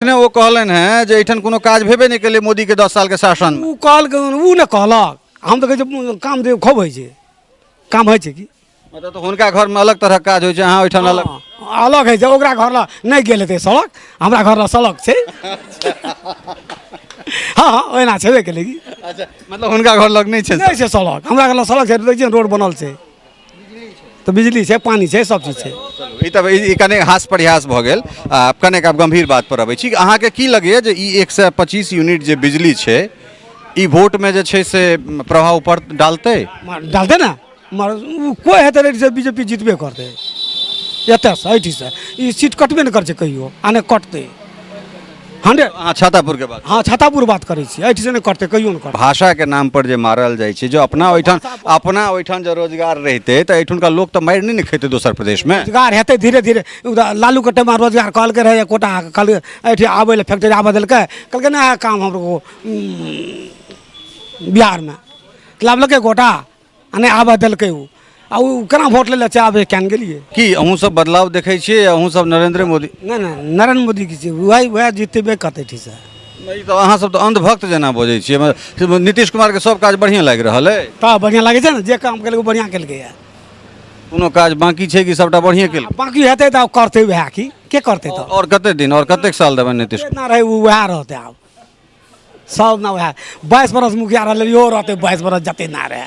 अखने ओ कहलनि हेँ जे एहिठाम कोनो काज भेबे नहि केलै मोदीके 10 सालके शासनमे। ओ कहलकै, ओ नहि कहलक, हम तऽ कहै छियै काम जे खूब होइ छै, काम होइ छै की। मतलब तऽ हुनका घरमे अलग तरहक काज होइ छै, अहाँ ओहिठाम अलग। हँ, अलग होइ छै। ओकरा घर लग नहि गेल हेतै सड़क, हमरा घर लग सड़क छै। हँ हँ, ओहिना छेबे केलै की। अच्छा, मतलब हुनका घर लग नहि छै? नहि छै सड़क, हमरा घर लग सड़क छै। देखै छियै रोड बनल छै, तऽ बिजली छै, पानि छै, सब चीज छै। चलू, ई तऽ ई कने हास परिहास भऽ गेल। आ कनेक आब गम्भीर बात पर अबै छी। अहाँके की लगैए जे ई 125 यूनिट जे बिजली छै, ई वोटमे जे छै से प्रभाव पर डालतै? डालतै ने। मगर ओ कोइ हेतै रहै से बीजेपी जीतबे करतै। एतऽसँ एहिठीसँ ई सीट कटबे नहि करै छै कहियो, आ नहि कटतै 100। अहाँ छातापुरके बात? हँ, छातापुर बात करै छी। एहिठीसँ नहि कटतै, कहियो नहि कटतै। भाषाके नाम पर जे मारल जाइ छै, जो अपना ओहिठाम, अपना ओहिठाम जँ रोजगार रहितै तऽ एहिठुनका लोक तऽ मारि नहि ने खेतै दोसर प्रदेशमे। रोजगार हेतै धीरे धीरे। ओ तऽ लालूके टाइममे रोजगार कहलकै रहै, कोटा कहलकै एहिठाम आबै लए, फैक्ट्री आबऽ देलकै, कहलकै नहि काम हमरो बिहारमे, लाबलकै कोटा आ नहि आबऽ देलकै ओ। आ ओ केना वोट लै लए चाहबै? केन गेलियै। की अहूँ सब बदलाव देखै छियै या अहूँ सब नरेंद्र मोदी? नहि नहि, नरेंद्र मोदीके छियै, वएह वएह जीतबे करतै ठीकसँ। ई तऽ अहाँ सब तऽ अंधभक्त जेना बजै छियै। मतलब नीतीश कुमारके सब काज बढ़िआँ लागि रहल अइ? तऽ बढ़िआँ लागै छै ने, जे काम केलकै ओ बढ़िआँ केलकैए। कोनो काज बाँकी छै कि सबटा बढ़िएँ केलकै? बाँकी हेतै तऽ आब करतै वएह की के करतै तऽ। आओर कते दिन, आओर कतेक साल देबनि नीतीश? जेना रहै ओ वएह रहतै आब सब ने। वएह 22 बरस मुखिया रहलै, इहो रहतै 22 बरस, जते ना रहै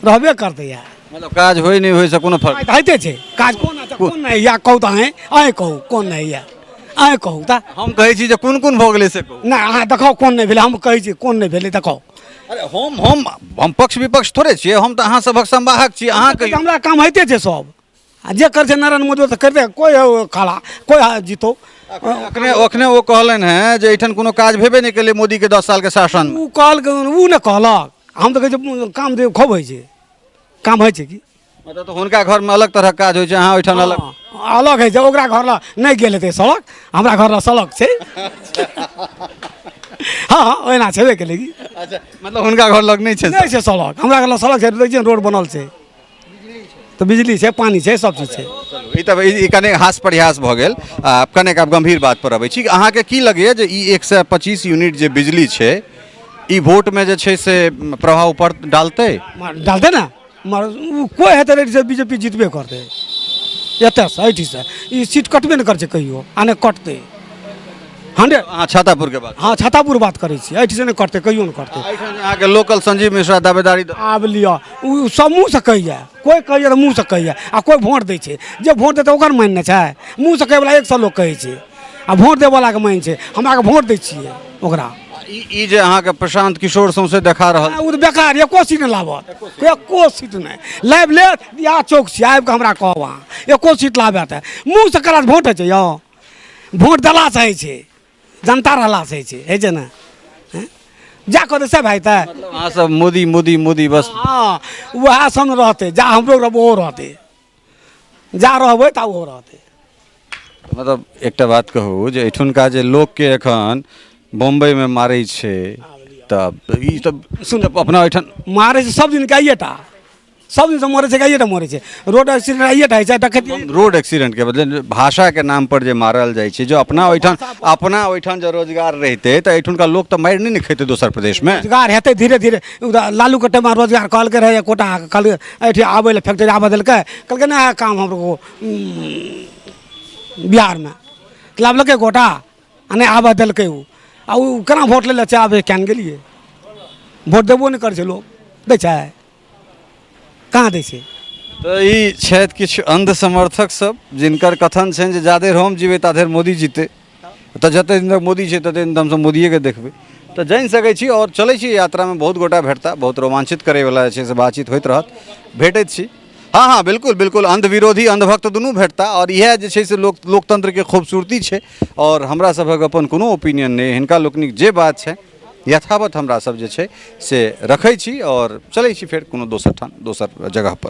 रहबे करतै इएह। मतलब काज होइ नहि होइ से कोनो फर्क तऽ होइते छै काज। कोन अच्छा, कोन नहि होइए कहू तऽ? अहेँ अहेँ कहू, कोन नहि होइए? अहेँ कहू तऽ। हम कहै छी जे कोन कोन भऽ गेलै से कहू। नहि, अहाँ देखाउ कोन नहि भेलै। हम कहै छी कोन नहि भेलै, देखाउ। अरे हम पक्ष विपक्ष थोड़े छियै, हम तऽ अहाँ सभक संवाहक छी। अहाँ कहियौ। हमरा काम होइते छै सब, आ जे करै छै नरेंद्र मोदी तऽ करिते, कोइ खड़ा कोइ जीतो। अखने अखने ओ कहलनि हेँ जे एहिठाम कोनो काज भेबे नहि केलै मोदीके 10 सालके शासनमे। ओ कहलकै, ओ नहि कहलक, हम तऽ कहै छियै काम जे खूब होइ छै, काम होइ छै की। मतलब तऽ हुनका घरमे अलग तरहक काज होइ छै, अहाँ ओहिठाम अलग। हँ, अलग होइ छै। ओकरा घर लग नहि गेल हेतै सड़क, हमरा घर लग सड़क छै। हँ हँ, ओहिना छेबे केलै की। अच्छा, मतलब हुनका घर लग नहि छै? नहि छै सड़क, हमरा घर लग सड़क छै। देखै छियै रोड बनल छै, तऽ बिजली छै, पानि छै, सब चीज छै। चलू, ई तऽ ई कने हास परिहास भऽ गेल। आ कनेक आब गम्भीर बात पर अबै छी। अहाँके की लगैए जे ई 125 यूनिट जे बिजली छै, ई वोटमे जे छै से प्रभाव पर डालतै? डालतै ने। मगर ओ कोइ हेतै रहै से बीजेपी जीतबे करतै। एतऽसँ एहिठीसँ ई सीट कटबे नहि करै छै कहियो, आ नहि कटतै 100। अहाँ छातापुरके बात? हँ, छातापुर बात करै छी। एहिठीसँ नहि कटतै, कहियो नहि कटतै। एहिठाम जे अहाँके लोकल संजीव मिश्रा दावेदारी आब लिअ, ओ सब मुँहसँ कहैए। कोइ कहैए तऽ मुँहसँ कहैए, आ कोइ वोट दै छै। जे वोट देतै ओकर मानि ने छै। मुँहसँ कहैवला 100 लोक कहै छै, आ वोट दैवलाके मानि छै। हमरा आरके वोट दै छियै ओकरा। ई जे अहाँके प्रशांत किशोर सौंसे देखा रहल? ओ तऽ बेकार, एको सीट नहि लाबत, एको सीट नहि लाबि लेत। इएह चौक छी, आबिकऽ हमरा कहब अहाँ, एको सीट लाबत तऽ मुँहसँ कला वोट होइ छै यौ? वोट देलासँ होइ छै, जनता रहलासँ होइ छै, होइ छै ने? हँ? जा कऽ से भाइ तऽ मतलब अहाँ सब मोदी मोदी मोदी बस। हँ, उएह सब ने रहतै। जा हमरो रहबै ओहो रहतै, जा रहबै ता ओहो रहतै। मतलब एकटा बात कहू जे एहिठुनका जे लोकके एखन बम्बईमे मारै छै, तऽ ई तऽ सुन अपना ओहिठाम मारै छै सब दिन गाइएटा, सब दिनसँ मरै छै, गाइएटा मरै छै। रोड एक्सीडेंट आइएटा होइ छै, डकैती। रोड एक्सीडेंटके बदले भाषाके नाम पर जे मारल जाइ छै, जो अपना ओहिठाम, अपना ओहिठाम जे रोजगार रहितै तऽ एहिठुनका लोक तऽ मारि नहि ने खेतै दोसर प्रदेशमे। रोजगार हेतै धीरे धीरे। ओ तऽ लालूके टाइममे रोजगार कहलकै रहै, कोटा कहलकै एहिठाम आबै लए, फैक्ट्री आबऽ देलकै, कहलकै नहि काम हमरो बिहारमे, लाबलकै कोटा आ नहि आबऽ देलकै ओ। आ ओ केना वोट लै लए चाहबै? केन गेलियै? वोट देबो नहि करै छै लोक। दै छै? कहाँ दै छै? तऽ ई छथि किछु अन्ध समर्थक सब, जिनकर कथन छनि जे जाधरि हम जीबै ताधरि मोदी जीतै, तऽ जतेक दिन तक मोदी छै ततेक दिन तऽ हमसब मोदिएके देखबै। तऽ जानि सकै छी। आओर चलै छी यात्रामे, बहुत गोटा भेटता, बहुत रोमांचित करैवला जे छै से बातचीत होइत रहत। भेटैत छी। हँ हँ, बिल्कुल बिल्कुल, अन्धविरोधी अन्धभक्त दुनू भेटता। आओर इएह जे छै से लोकतन्त्रके खूबसूरती छै। आओर हमरा सभक अपन कोनो ओपिनियन नहि, हिनका लोकनिक जे बात छै यथावत हमरा सब जे छै से रखै छी। आओर चलै छी फेर कोनो दोसर ठाम, दोसर जगहपर।